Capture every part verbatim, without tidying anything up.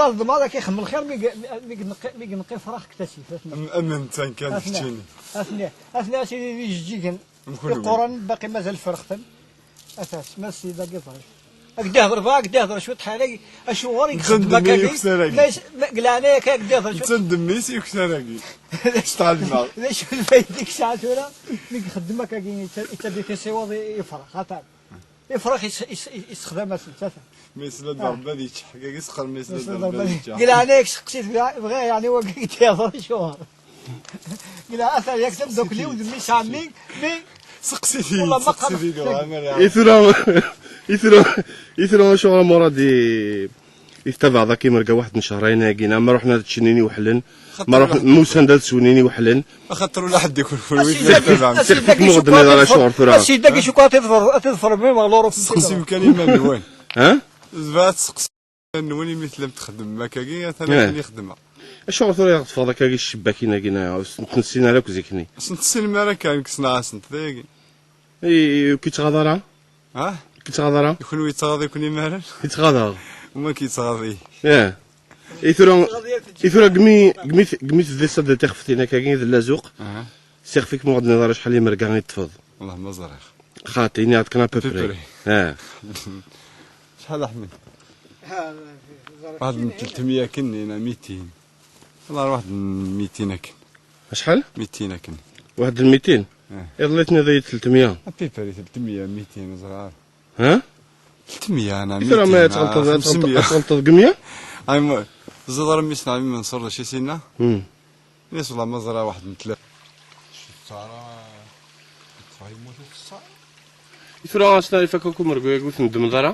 Ẓẓaḍ d maḍi kixem lxir mi g-, mi gneqqi, mi gneqqi frax ktasif. Am, am netta kan keččini. Atni, atni a sidi d ijeǧǧigen. Mkul iqquren baqi mazal ferxten. Atas, ma sidi dagi ẓriɣ. Ak d-ihder ba, ak d-ihder cwiṭ ḥalay, acuɣer i netta yexdem akka-agi? Netta n demmi yukes ara-gi. Ma, ma, deg leɛnaya-k, ak d-ihder cwiṭ. Netta n demmi-s yukes ara-agi. Stɛelmeɣ. D acu lfayda i yesɛa tura mi ixeddem akka-agi, yetta-, yettaddi tisiwaḍ i, i yefrax, atan. Ifrax is-, is-, is-, issexdam-asen, ttata. Ma yesla-d Rebbi ad yeččeḥ, agi seqqer ma yesla-d Rebbi ad yeččeḥ. Deg leɛnaya-k seqsi-t, bɣiɣ, bɣiɣ yeɛni wagi i d-ihder acuɣer. Deg leɛnaya-k tamdakli-w d mmi-s ɛemmi, mi seqsi-t-id, seqsi-t-id, ur ɛammer. I tura, i tura, i tura acuɣer a Murad i, i tettabaɛeḍ akka imerga waḥed n cehrayen-agi, neɣ ma ruḥen ad ččen ini weḥlen, ma ruḥen, ma usan-d ad swen ini weḥlen. Axaṭer ula ḥedd ikun kunwi. Asidagi, asidagi, acuɣer tura? Asidagi, acuɣer ad tiḍfer, ad tiḍfer, mi ma luruf. Seqsim kan iman-nwen. Ha? Zba ad tseqsim iman-nwen imi tellam txeddmem akkagi, atan akken i xeddmeɣ. Acuɣer tura i ɣ-teffɣeḍ akkagi ccebbakin-agi, neɣ ur s-, ur tent-nessin ara akk zik-nni? Ur tent-tessinem ara kan, kkseɣ-asent, dayagi. I, i, ur k-yettɣaḍ ara? Ha? Ur k-yettɣaḍ ara? I kenwi yettɣaḍ-iken imaren? Yettɣaḍ-aɣ. Uma k-yettɣaḍ-iyi. Ih. I tura, i tura gmi, gmi, gmi teddiḍ ad tixfetin akkagi d Lazuq, aha, s ixef-ik ma ɣ-d-nniḍ ara acḥal imerga i teṭṭfeḍ? Wallah ma ẓriɣ. Xaṭi, ini-aɣ-d kan à peu près. À peu près. Ah. Acḥal a Ḥmed? Waḥed n tletmya akken, neɣ mitin. Wallah waḥed n mitin akken. Acḥal? Mitin akken. Waḥed n mitin? Eh. Iḍelli tenniḍ-iyi-d tletmya. À peu près tletmya, mitin, ur ẓriɣ ara. Ha? Tletmya, neɣ mitin, tura ma tɣelṭeḍ, ad tɣelṭeḍ, ad tɣelṭeḍ deg mya? Ay, ma, ẓiḍ ara mmi-s n ɛemmi Menṣur d acu i s-yenna? Hmm. Ini-as, wallah ma ẓriɣ, waḥed n tlata. Ur tettara, tetteffeɣ yemmut, ur tettara. I tura, a Sna, ifak akk umergu-agi ur t-neddmeḍ ara?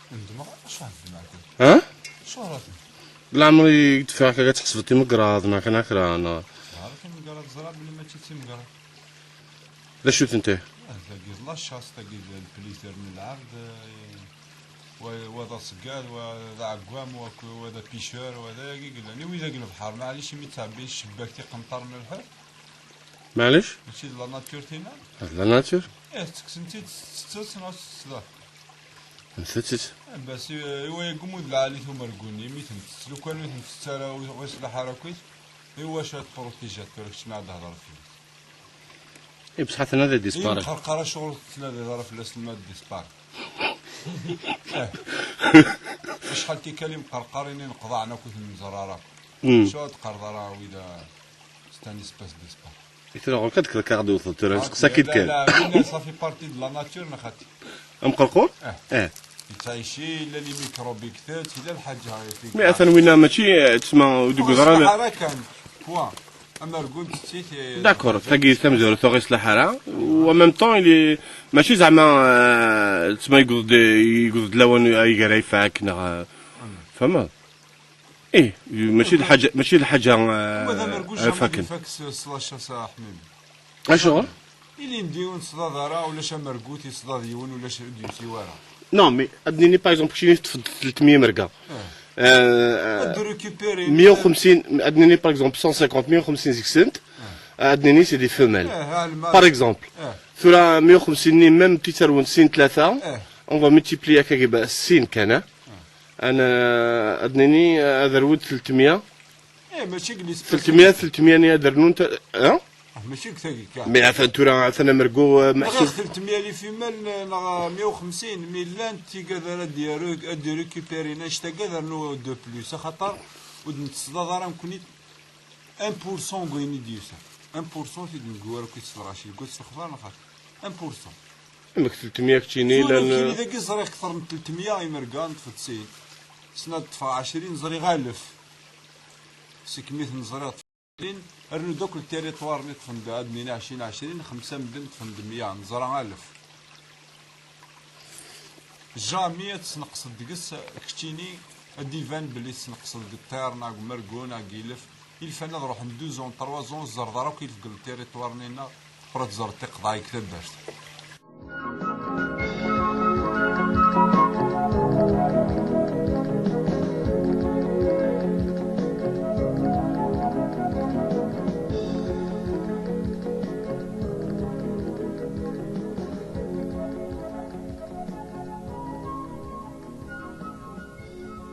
Nedmeɣ, acu ara nedmeɣ akk? Ha? Acu ara t-, leɛmer i d-teffiɣ akka ad tḥesbeḍ timegraḍ, neɣ kan kra, neɣ? Ẓriɣ timegraḍ, ẓriɣ belli mačči d timegraḍ. D acu-tent? Ah, tagi d la chasse, tagi d le plaisir n lɛebd, eh, wa, wa d aṣeggad, wa d aɛeggam, wa k-, wa d apêcheur, wa d ayagi yellan. I widak n lebḥer, maɛlic imi ttɛebbin ccebbak tiqenṭar n lḥut. Maɛlic? Mačči d la nature tina? Ah, d la nature. Eh, ttekksen-tt-id, tettett-tt neɣ tettett-tt? Tettett-tt. Eh, bas, i, i wayagi umud lɛali-t umergu-nni, imi ten-tettett, lukan ur ten-tettett ara, ur, ur yeṣliḥ ara akkit, i wacu ad tprotijat tura kečč mi ad d-thedreḍ fell-as? I bṣeḥ atan ad disparaître. Imqerqar acuɣer ur tettnadiḍ ara fell-asen ma ad disparaître? Eh. Acḥal tikkal imqerqarin i neqḍaɛen akk ur ten-nẓerr ara. Hmm. Acuɣer ur d-teqqareḍ ara wid-a, c'est un espace d'espoir? I tura ɣur-k ad d-tewteḍ tura, ah, nesteqsa-k-id kan. La, la, la, ça fait partie de la nature, neɣ xaṭi? Amqerqur? Eh. Eh. Yettɛici, yella les microbes i itett, yella lḥaǧa i fi. Mais atan winna mačči, eh, tma ur d-yuggad ara. Ur yeṣleḥ ara kan, point. Amergu n tetti-, eh, d'accord, tagi tamezwarut ur yeṣleḥ ara, u en même temps, il est, mačči zeɛma, eh, tma yewweḍ-d, yewweḍ-d lawan ay gar ifak, neɣ, eh, tfehmeḍ? Ih, mačči d lḥaǧa, mačči d lḥaǧa, eh, ad faken. Ifak s, s la chasse a Ḥmimi. Acuɣer? Ilindi ur neṣḍad ara, ulac amergut yeṣḍad yiwen, ulac ur d-yusi wara. Non, mais ad nini, par exemple, keččini teṭṭfeḍ tletmya imerga. Eh. Eh, ad récupérer meyya u xemsin, ad nini, par exemple, cent cinquante, meyya u xemsin deg-sent, eh, ad nini c'est des femelles. Eh, par exemple. Eh. Tura meyya u xemsin-nni, même ti tarwent sin tlata, eh, on va multiplier akka, sin kan, eh. Ana, ad nini, ad rwent tletmya. Eh, mačči deg l'espace. Tletmya, tletmya-nni ad rnunt, eh? Ah, mačči deg tagi kan. Mais atan tura, atan amergu, eh, meḥsub. Bɣiɣ tletmya les femelles, n-, neɣ meyya u xemsin, mi llant tigad ara d-yaru-, ad d-récupérin annect-agi ad rnu de plus, axaṭer ur d-nettṣḍad ara nekkni un pour cent n wayen i d-yusan. Un pour cent i d-neggu ara akk-, i s lɣaci, deg wass lexbar neɣ xaṭi. Un pour cent. Amek tletmya keččini, tura llan, nekkini dagi ẓriɣ kter n tletmya imerga, neṭṭfeɣ-d sin. Sna ṭṭfeɣ ɛecrin, ẓriɣ alef. Seg mi ten-ẓriɣ. Rnu-d akk le territoire-nni ṭṭfen-d, ad nini ɛecrin ɛecrin, xemsa medden ṭṭfen-d meyya, neẓra alef. Jamais ad tesneqseḍ deg-s keččini, ad d-iban belli tesneqseḍ deg ṭṭir neɣ deg umergun neɣ deg yilef. Ilfan ad ruḥen deux ans, trois ans, tzerḍ ara akk ilef deg le territoire-nni-nneɣ, ur ad tzerḍ tiqeḍɛi deg taddart.